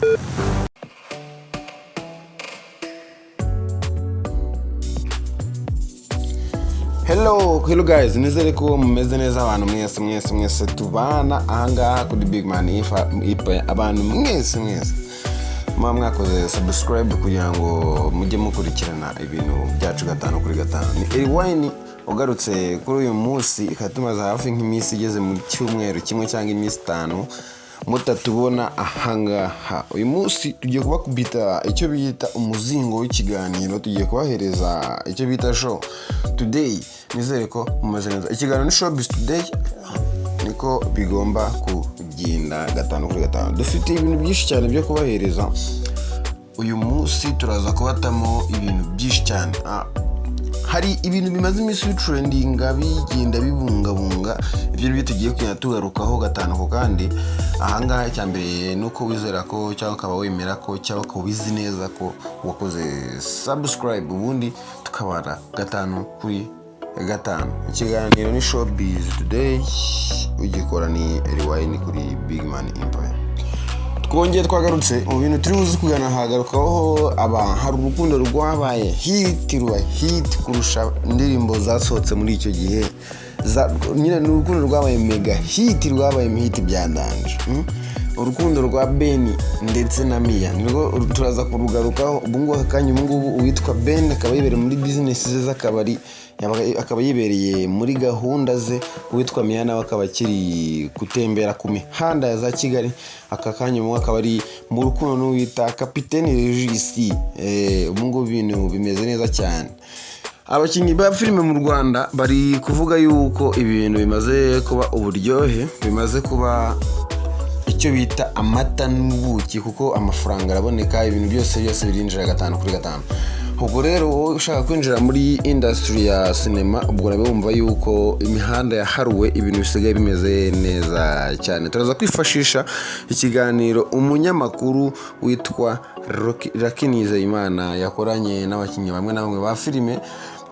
Hello, hello guys, nizere ko mumeze neza abantu mwese mwese mwese tubana ahangaha kuri Big Man Ifa, Ipa, abantu mwese mwese muba mwakoze subscribe kugira ngo mujye mukurikirana ibintu byacu gatanu kuri gatanu. Ni Eriwine ugarutse kuri uyu munsi, ikaba tumaze hafi nk'iminsi igeze mu cyumweru kimwe cyangwa iminsi 5 mutatubona ahangaha. Uyu munsi tugiye kubakubita icyo bita umuzingo w'ikiganiro, tugiye kubahereza icyo bita show today. Nizere ko mumeze neza. Ikiganiro ni Showbiz Today, niko bigomba kugenda gatanu kuri gatanu. Dufite ibintu byinshi cyane byo kubahereza uyu munsi, turaza kubatamo ibintu byinshi cyane. Hari ibintu bimaze iminsi bitrendinga, bigenda bibungabunga, ibyo ngibyo tugiye kugenda tugarukaho gatanu ku kandi ahangaha. Icya mbere ni uko wizera ko cyangwa ukaba wemera ko cyangwa ukaba ubizi neza ko wakoze subscribe, ubundi tukabara gatanu kuri gatanu. Ikiganiro ni Showbiz Today, ugikora ni Eriwine kuri Big Man Empire. Twongeye twagarutse mu bintu turi buze kugana, hagarukaho aba hari urukundo rwabaye hit, ruba hit kurusha indirimbo zasohotse muri icyo gihe. Nyine ni urukundo rwabaye mega hit, rwabaye hit bya danger. Urukundo rwa Ben ndetse na Mia nirwo turaza kurugarukaho ubu ngubu aka kanya. Ubu ngubu uwitwa Ben akaba yibereye muri business ze z'akabari, akaba yibereye muri gahunda ze. Uwitwa Mia nawe akaba akiri gutembera ku mihanda ya za Kigali. Aka kanya ubu akaba ari mu rukundo n'uwita Kapiteni Regis. Ubu ngubu ibintu bimeze neza cyane. Abakinnyi ba filime mu Rwanda bari kuvuga yuko ibintu bimaze kuba uburyohe, bimaze kuba icyo bita amata n'ubuki, kuko amafaranga araboneka, ibintu byose byose birinjira gatanu kuri gatanu. Ubwo rero wowe ushaka kwinjira muri industry ya sinema, ubwo urabumva yuko imihanda yaharuwe, ibintu bisigaye bimeze neza cyane. Turaza kwifashisha ikiganiro umunyamakuru witwa Lucky Nizeyimana yakoranye n'abakinnyi bamwe na bamwe ba filime,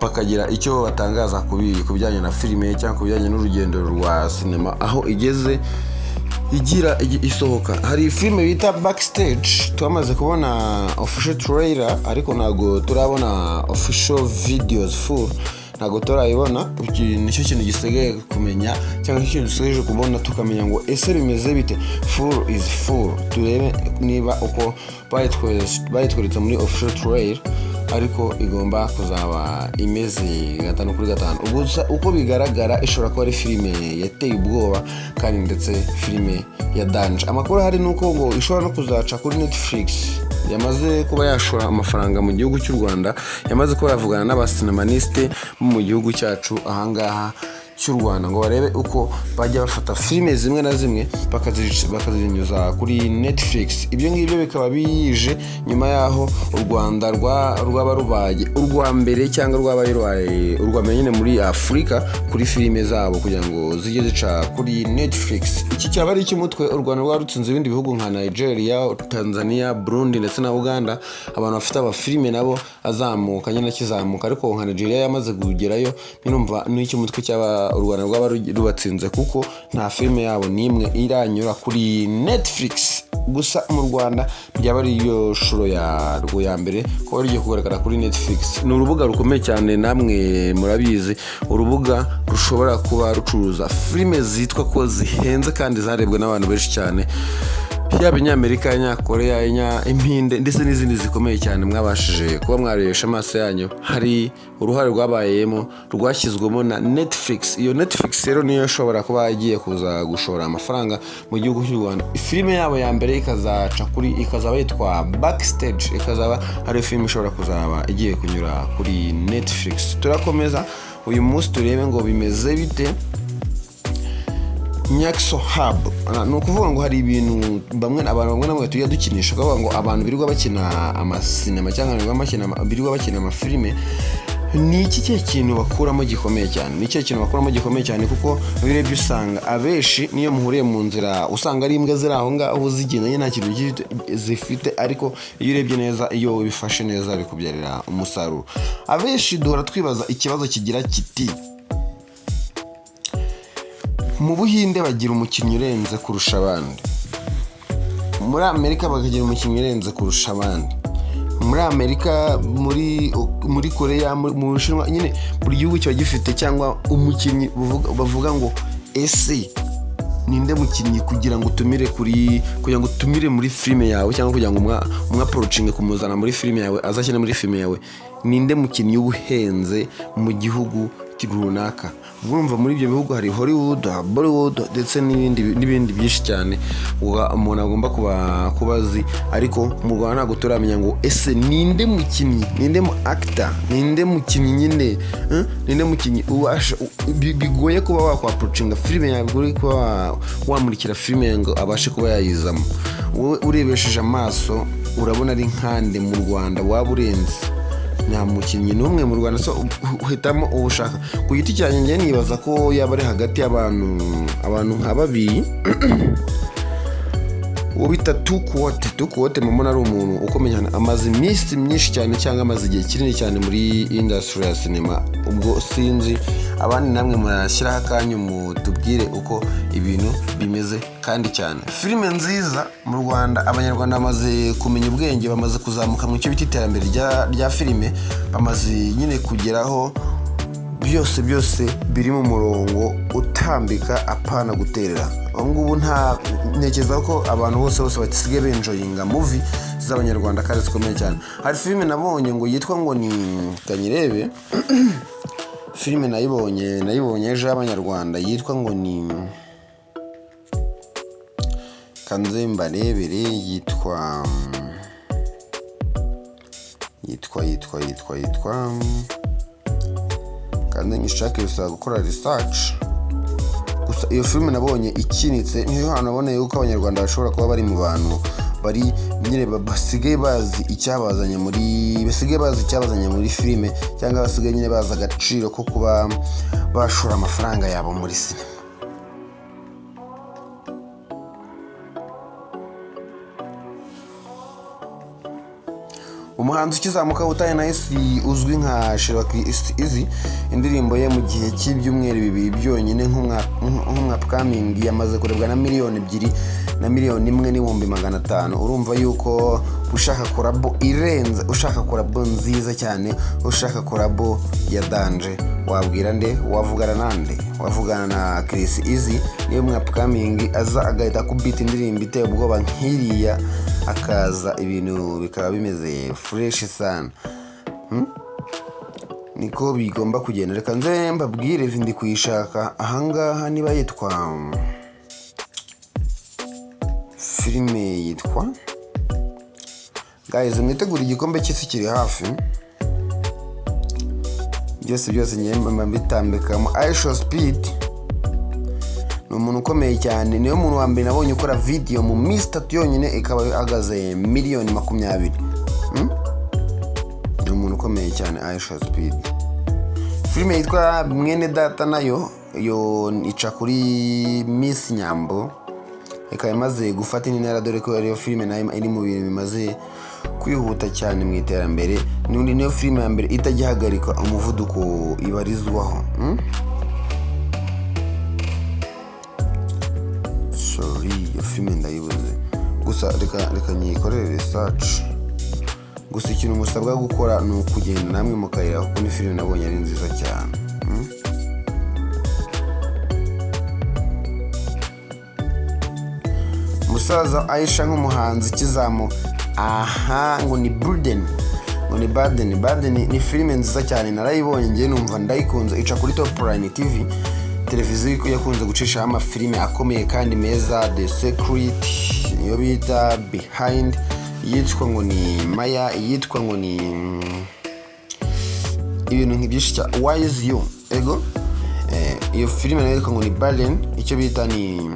bakagira icyo batangaza ku bijyanye na filime cyangwa ku bijyanye n'urugendo rwa sinema aho igeze igira isohoka. Hari filime bita Backstage, twamaze kubona official trailer ariko ntabwo turabona official videos full, ntabwo turayibona. Iki nicyo kintu gisigaye kumenya cyangwa nicyo kintu dusigaje kubona, tukamenya ngo ese bimeze bite, full is full, turebe niba uko bayitweretse muri official trailer ariko igomba kuzaba imeze gatanu kuri gatanu. Gusa uko bigaragara ishobora kuba ari filime yateye ubwoba kandi ndetse filime ya danger. Amakuru ahari ni uko ngo ishobora no kuzaca kuri Netflix yamaze kuba yashora amafaranga mu gihugu cy'u Rwanda, yamaze kuba yavugana n'abasinamaniste bo mu gihugu cyacu ahangaha cy'u Rwanda ngo barebe uko bajya bafata filime zimwe na zimwe bakazinyuza kuri Netflix. Ibyo ngibyo bikaba bije nyuma y'aho u Rwanda rwaba rubaye urwa mbere cyangwa rwaba rubaye urwa mbere nyine muri Afurika kuri filime zabo kugira ngo zijye zica kuri Netflix. Iki cyaba ari icy'umutwe u Rwanda rwaba rutsinze ibindi bihugu nka Nigeria, Tanzania, Burundi ndetse na Uganda. Abantu bafite amafilime nabo azamuka nyine akizamuka, ariko nka Nigeria yamaze kugerayo. Nyine n'icy'umutwe cyaba u Rwanda rwaba rubatsinze kuko nta filime yabo n'imwe iranyura kuri Netflix. Gusa mu Rwanda byaba ari yo shuro yarwo ya mbere kuba rugiye kugaragara kuri Netflix. Ni urubuga rukomeye cyane, namwe murabizi, urubuga rushobora kuba rucuruza filime zitwa ko zihenze kandi zarebwe n'abantu benshi cyane, yaba inyamerika, inyakoreya, impinde ndetse n'izindi zikomeye cyane mwabashije kuba mwarebesha amaso yanyu. Hari uruhare rwabayemo rwashyizwemo na Netflix. Iyo Netflix rero niyo ishobora kuba igiye kuza gushora amafaranga mu gihugu cy'u Rwanda, filime yabo ya mbere ikazaca kuri, ikazaba yitwa Backstage, ikazaba ari filime ishobora kuzaba igiye kunyura kuri Netflix. Turakomeza uyu munsi turebe ngo bimeze bite. Nyaxo Hub, ni ukuvuga ngo hari ibintu bamwe, abantu bamwe na bamwe tujya dukinisha, ukavuga ngo abantu birirwa bakina amasinema cyangwa birirwa bakina amafilime, ni iki kihe kintu bakuramo gikomeye cyane? Ni ikihe kintu bakuramo gikomeye cyane? Kuko iyo urebye usanga abenshi niyo muhuriye mu nzira usanga ari imbwa ziri aho ngaho zigenda nyine nta kintu zifite, ariko iyo urebye neza, iyo ubifashe neza, bikubyarira umusaruro. Abenshi duhora twibaza ikibazo kigira kiti: mu Buhinde bagira umukinnyi urenze kurusha abandi. Muri Amerika bakagira umukinnyi urenze kurusha abandi muri Amerika, muri Koreya, mu Bushinwa. Nyine buri gihugu kiba gifite cyangwa umukinnyi bavuga ngo: "Ese ninde mukinnyi kugira ngo utumire kuri, kugira ngo utumire muri filime yawe, cyangwa kugira ngo umwapproachinge kumuzana muri filime yawe, azashyire muri filime yawe, ninde mukinnyi uba uhenze mu gihugu runaka?" Urumva muri ibyo bihugu hari Hollywood, Bollywood, ndetse n'ibindi byinshi cyane umuntu agomba kuba azi. Ariko mu Rwanda ntabwo turamenya ngo ese ninde mukinnyi, ninde mu actor, ninde mukinnyi nyine, eh? Ninde mukinnyi ubasha bigoye kuba wakwapproachinga filime yawe, bigoye kuba wamurikira filime yawe ngo abashe kuba yayizamo? Wowe urebesheje amaso urabona ari nkande mu Rwanda waba urenze? Nta mukinnyi n'umwe mu Rwanda. So uhitamo uwo ushaka. Ku giti cyanjye, njye nibaza ko yaba ari hagati y'abantu nka babiri. Uwo bita Tukuwote. Tukuwote mubona ari umuntu ukomeye cyane, amaze iminsi myinshi cyane cyangwa amaze igihe kinini cyane muri industry ya sinema. Ubwo sinzi abandi, namwe murashyiraho akanyu mutubwire uko ibintu bimeze. Kandi cyane filime nziza mu Rwanda, Abanyarwanda bamaze kumenya ubwenge, bamaze kuzamuka mu cyo bita iterambere rya filime, bamaze nyine kugeraho byose byose biri mu murongo utambika, apana guterera. Ubu ngubu nta ntekereza ko abantu bose bose basigaye benjoyinga movie z'Abanyarwanda kandi zikomeye cyane. Hari filime nabonye ngo yitwa ngo ni kanyirebe, filime nayibonye ejo y'Abanyarwanda yitwa ngo ni kanze mbarebere, yitwa kandi nyishake, bisaba gukora research. Gusa iyo filime nabonye ikinitse, niyo hantu naboneye yuko Abanyarwanda bashobora kuba bari mu bantu bari nyine basigaye bazi icyabazanye muri, basigaye bazi icyabazanye muri filime, cyangwa basigaye nyine bazi agaciro ko kuba bashora amafaranga yabo muri sinema. Umuhanzi ukizamuka Butare Nice uzwi nka Sherwaki Easy, indirimbo ye mu gihe cy'ibyumweru 2 byonyine nk'umwupcoming yamaze kurebwa na 2 na 1,500,000. Urumva yuko ushaka collabo irenze, ushaka collabo nziza cyane, ushaka collabo ya danger, wabwira nde? Wavugana nande? Wavugana na Chris Easy. Niyo mwupcoming aza agahita akubita indirimbo iteye ubwoba nk'iriya, akaza ibintu bikaba bimeze fresh sana. Niko bigomba kugenda. Reka nze mbabwire, ndi kuyishaka ahangaha, niba yitwa filime yitwa, guys, mwitegure igikombe cy'isi kiri hafi. Byose byose ngiye mba mbitambikamo. Aisha Speed ni umuntu ukomeye cyane, niwe muntu wa mbere nabonye ukora video mu minsi 3 yonyine ikaba ihagaze miliyoni 20. Ni umuntu ukomeye cyane Aisha Speed. Filime yitwa Mwene Data nayo yo ica kuri Miss Nyambo, ikaba imaze gufata indi ntera, dore ko ariyo filime nayo iri mu bintu bimaze kwihuta cyane mu iterambere. N'undi niyo filime ya mbere itajya ihagarika umuvuduko ibarizwaho. Sorry, iyo filime ndayibuze. Gusa reka nyikorere research. Gusa ikintu musabwa gukora ni ukugenda namwe mukayireba, kuko ni filime nabonye ari nziza cyane. Musaza Aisha nk'umuhanzi kizamu aha ngo ni Burden, ngo ni Baden. Baden ni filime nziza cyane, narayibonye ngiye numva ndayikunze. Ica kuri Top Line TV, televiziyo yakunze gucishaho amafilime akomeye kandi meza. The Secret, iyo bita Behind, iyitwa ngo ni Maya, iyitwa ngo ni ibintu nk'ibyinshi cyane, Wise You ego. Iyo filime nayo yitwa ngo ni Baden, icyo bita ni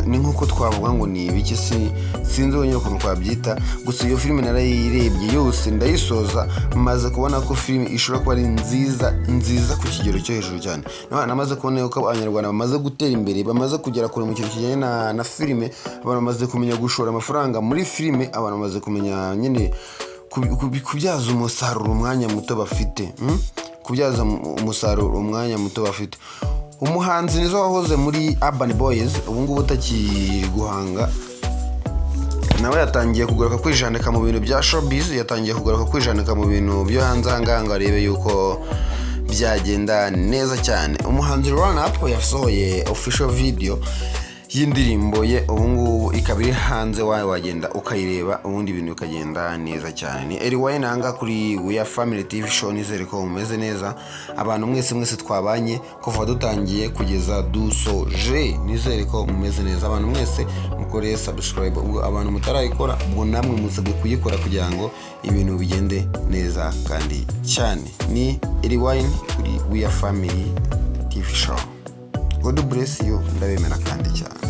nk'uko twavuga ngo ni ibiki, si sinzi wenyine ukuntu twabyita. Gusa iyo filime narayirebye yose ndayisoza, maze kubona ko filime ishobora kuba ari nziza nziza ku kigero cyo hejuru cyane. Namaze kubona yuko Abanyarwanda bamaze gutera imbere, bamaze kugera kure mu kintu kijyanye na filime. Abantu bamaze kumenya gushora amafaranga muri filime, abantu bamaze kumenya nyine kubyaza umusaruro umwanya muto bafite, Kubyaza umusaruro umwanya muto bafite. Umuhanzi nizo wahoze muri Urban Boys, ubu ngubu utakiri guhanga. Nawe yatangiye kugaruka kwijandika mu bintu bya showbiz, yatangiye kugaruka kwijandika mu bintu byo hanze aha ngaha ngo arebe yuko byagenda neza cyane. Umuhanzi Run Up yasohoye official video y'indirimbo ye, ubu ngubu ikaba iri hanze, wawe wagenda ukayireba, ubundi ibintu bikagenda neza cyane. Ni Eri Wayne aha kuri We Are Family TV Show. Nizere ko mumeze neza, abantu mwese mwese twabanye kuva dutangiye kugeza dusoje. Nizere ko mumeze neza, abantu mwese mukore subscribe. Ubwo abantu mutarayikora, ubwo namwe musabwe kuyikora kugira ngo ibintu bigende neza kandi cyane. Ni Eri Wayne kuri We Are Family TV Show. God bless you, ndabemera kandi cyane.